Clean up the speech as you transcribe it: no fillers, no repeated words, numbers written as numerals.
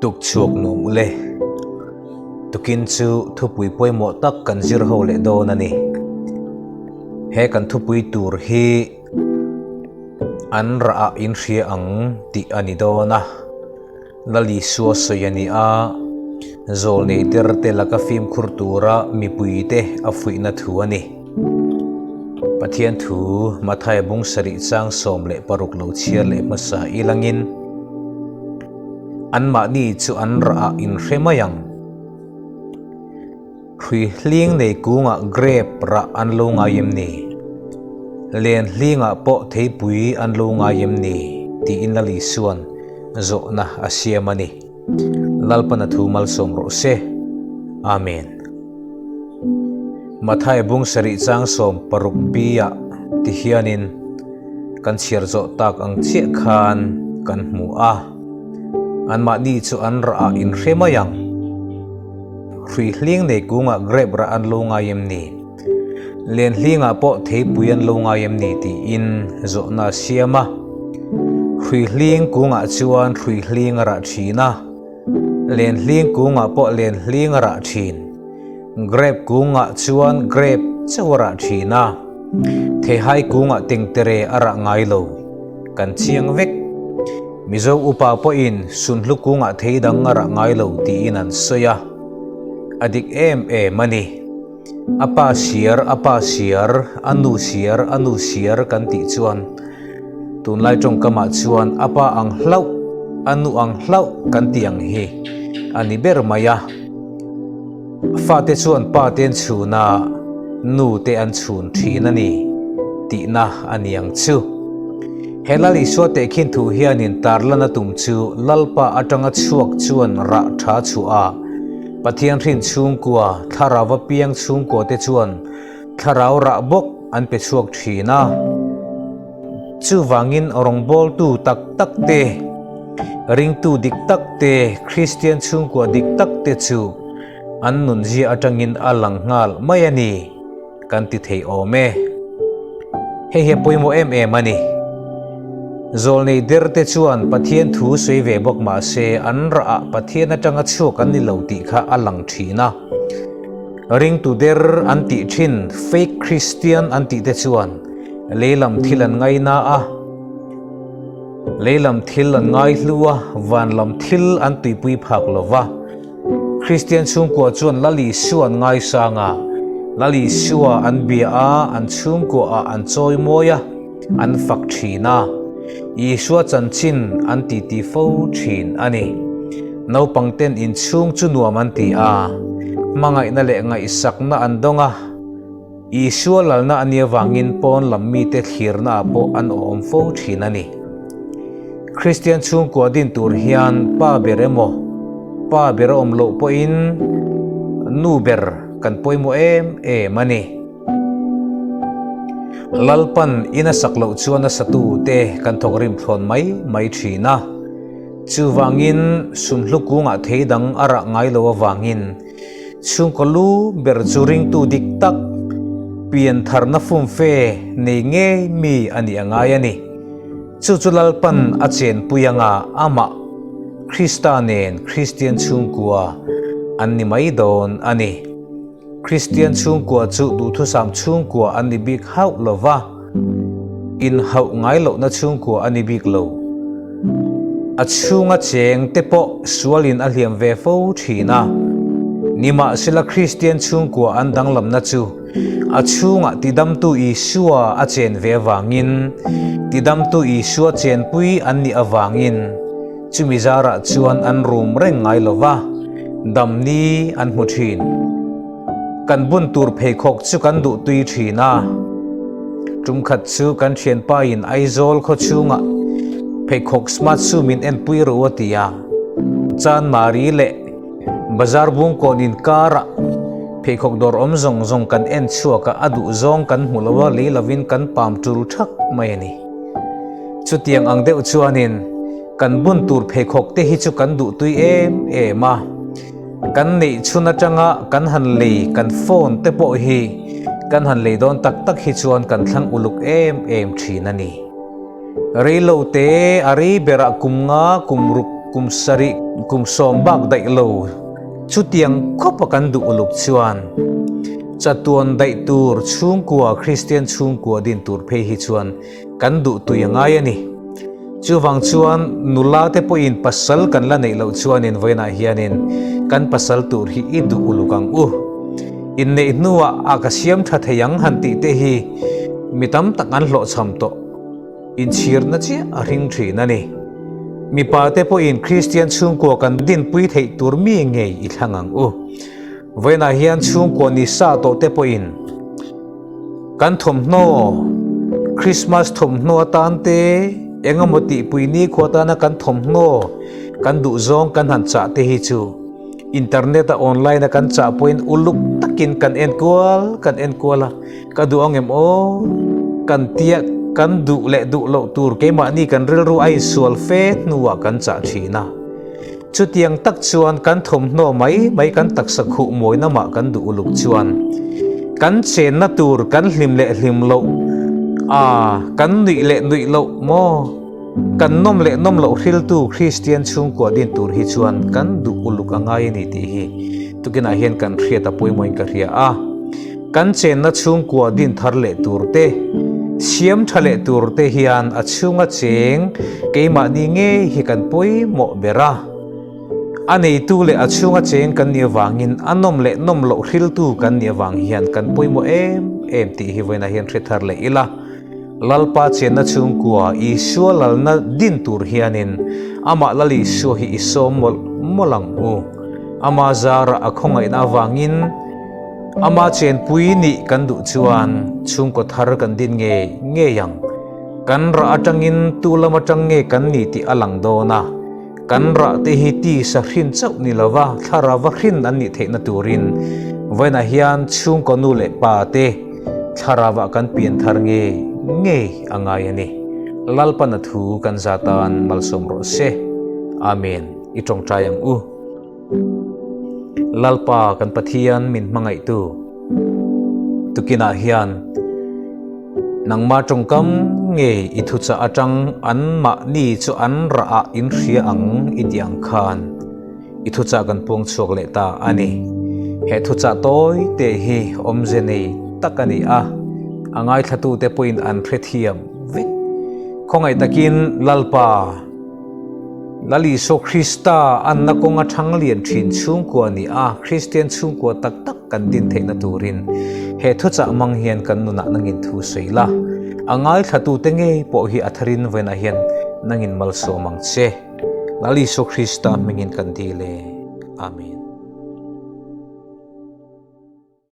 Tuk chhuak nuam ule. Tukin chu thupui pawimawh tak kan zir ho leh dawn a ni. He kan thupui tur hi an rah ah in hria ang tih a ni dawn a. Lal Isua sawi a ni a, zawlnei der te laka fimkhur tura mipui te a fuihna thu a ni. Pathian thu Mathaia bung sarih chang 16 lo chhiar leh hmasa ilangin, Anmahni chu an rah ah in hre mai ang. Hrui hling nei kungah grape rah an lo ngai em ni? Len hlingah pawh theipui an lo ngai em ni? tiin Lal Isua'n zawhna a siam a ni. Lalpana thu malsawm rawh se. Amen. Mathaia bung sarih chang 16 B ah ti hianin kan chhiar zawh tak ang chiah khan kan hmu a. Anmahni chu an rah ah in hre mai ang. Hrui hling nei kungah grape rah an lo ngai em ni? Len hlingah pawh theipui an lo ngai em ni tiin zawhna a siam a. Hrui hling kungah chuan hrui hling a rah thin a. Len hling kungah pawh len hling a rah thin. Grape kungah chuan grape chauh a rah thin a. Theihai kungah tengtere a rah ngai lo. Kan chiang vek. Mizo upa pawhin sunhlu kungah thei dang a rah ngai lo tiin an sawi a. A dik em em a ni. A pa siar, a pa siar, a nu siar, a nu siar kan tih chuan tunlai tawngkamah chuan a pa ang hlauh, a nu ang hlauh kan tih ang hi a ni ber mai a. Fate chuan pa te an chhun a, nu te an chhun thin a ni tihna a ni ang chu. He Lal Isua tehkhin thu hianin tarlan a tum chu Lalpa atanga chhuak chuan rah tha chhuah a, Pathian hrin chhungkua, thlarau apiang chhungkua te chuan thlarau rah bawk an pe chhuak thin a. Chuvangin rawngbawltu tak tak te, ringtu dik tak te, Kristian chhungkua dik tak te chu an nunzia atangin a lang nghal mai a ni kan ti thei awm e. Hei hi a pawimawh em em a ni. Zawlnei der te chuan Pathian thu sawi ve bawk mah se an rah ah Pathian atanga chhuak an ni lo tih kha a lang thin a. Ringtu der an tih thin fake Christian an tih te chuan leilam thil an ngaina a, leilam thil an ngaihlu a, vanlam thil an tuipui phak lo va. Kristian chhungkua chuan Lal Isua an ngaisang a, Lal Isua an bia a, an chhungkua ah an chawi mawi a, an fak thin a. Isua chanchin an titi fo thin a ni. Naupang ten inchhung chu nuam an ti a, hmangaihna leh ngaihsakna an dawng a. Isua lalna a nih avangin pawn lam mite thlirnaah pawh an awm fo thin a ni. Kristian chhungkua din tur hian pa ber emaw, pa ber a awm loh pawhin nu ber kan pawimawh em em a ni. Lalpan in a sak loh chuan a satute kan thawk rim thlawn mai mai thin a. Chuvangin sunhlu kungah thei dang a rah ngai lo avangin Chhungkaw lu ber chu ringtu dik tak, pian tharna fumfe nei ngei mi a nih a ngai a ni. Chu chu Lalpan a chenpui anga amah, Krista nen Kristian chhungkua an ni mai dawn a ni. Kristian chhungkua chu duhthusam chhungkua an ni bik hauh lo va. Inhauh ngai lohna chhungkua a ni bik lo. A chhunga cheng te pawh sualin a hliam ve fo thin a. Nimahsela Kristian chhungkua an danglamna chu a chhungah tidamtu Isua a chen ve avangin, tidamtu Isua chenpui an nih avangin chumi zarah chuan an rum reng ngai lo va, damni an hmu thin. Kan bun tur pheikhawk chu kan duh tui thin a. Tum khat chu kan thianpa in Aizawl khaw chhungah pheikhawk smart shoe min enpui ru a ti a. Chanmari leh Bazar Bungkawn inkarah pheikhawk dawr awm zawng zawng kan en chhuak a, a duh zawng kan hmu lo a, lei lovin kan pam tul thak mai a ni. Chutiang ang deuh chuanin kan bun tur pheikhawk te hi chu kan duh tui em em a. Kan neih chhun atanga kan han lei kan phone te pawh hi kan han lei dawn tak tak hi chuan kan thlang uluk em em thin a ni. Reilo te a rei berah kum nga, kum ruk, kum sarih. Kum sawm bak daih lo chutiang khawpa kan duh uluk chuan chatuan daih tur chhungkua Kristian chhungkua din tur phei hi chuan kan duh tui a ngai a ni. Chuvang chuan nula te pawhin pasal kan la neih loh chuanin vawiinah hianin kan pasal tur hi i duh uluk ang u. Inneih hnuah a ka siam tha thei ang han tih te hi mi tam tak an hlawhchham tawh. Inchhirna chiah a hring thin a ni. Mipa te pawhin Kristian chhungkua kan dinpui theih tur mi ngei i thlang ang u. Vawiinah hian chhungkua ni sa tawh te pawhin kan thawmhnaw, Krismas thawmhnaw atan te, eng emaw tihpui nikhua atana kan thawmhnaw kan duhzawng kan han chah te hi chu internet a online a kan chah pawhin uluk takin kan enkual kan enkual a. Ka duh ang em aw? Kan tia kan duh leh duh loh tur keimahni kan rilru a insual fe hnuah kan chah thin a. Chutiang tak chuan kan thawmhnaw mai mai kan taksa khuh mawina mah kan duh uluk chuan kan chenna tur kan hlim leh hlim loh a, kan nuih leh nuih loh maw? Kan nawm leh nawm loh hriltu Kristian chhungkua din tur hi chuan kan duh uluk a ngai a ni tih hi tukinah hian kan hriat a pawimawhin ka hria a. Kan chenna chhungkua din thar leh tur te, siam tha leh tur te hian a chhunga cheng keimahni ngei hi kan pawimawh ber a. A neitu leh a chhunga cheng kan nih avangin a nawm leh nawm loh hriltu kan nih avang hian kan pawimawh em em tih hi vawiinah hian hre thar leh ila. Lalpa chenna chhungkua Isua lalna din tur hianin amah Lal Isua hi i sawm mawlh mawlh ang u. Ama zarah a khawngaihna avangin Ama chenpui nih kan duh chuan chhungkaw thar kan din ngei ngei ang. Kan rah atangin tu lam atang nge kan ni tih a lang dawn a. Kan rah te hi tisa hrin chauh ni lova thlarava hrin an nih theihna turin vawiinah hian chhungkaw nu leh pa te thlarava kan pian thar ngei ngei a ngai a ni. Lalpana thu kan za tan malsawm rawh se. Amen. I tawngtai ang u. Lalpa kan Pathian min hmangaihtu tukinah hian nangma tawngkam nge i thuchah atang an mahni chu an rah ah in hria ang i tih ang khan i thuchah kan puang chhuak leh ta a ni. He thuchah tawi te hi awmze nei tak a ni a, a ngaithlatute pawhin an hrethiam vek. Khawngaih takin Lalpa. Lal Isua Krista anna kawnga thang lian thin chhungkua ni a, Kristian chhungkua tak tak kan din theihna turin he thuchah hmang hian kan nunah nangin thu sawi la. A ngaithlatute ngei pawh hi a tharin vawiinah hian nangin malsawm ang che. Lal Isua Krista hmingin kan dil e. Amen.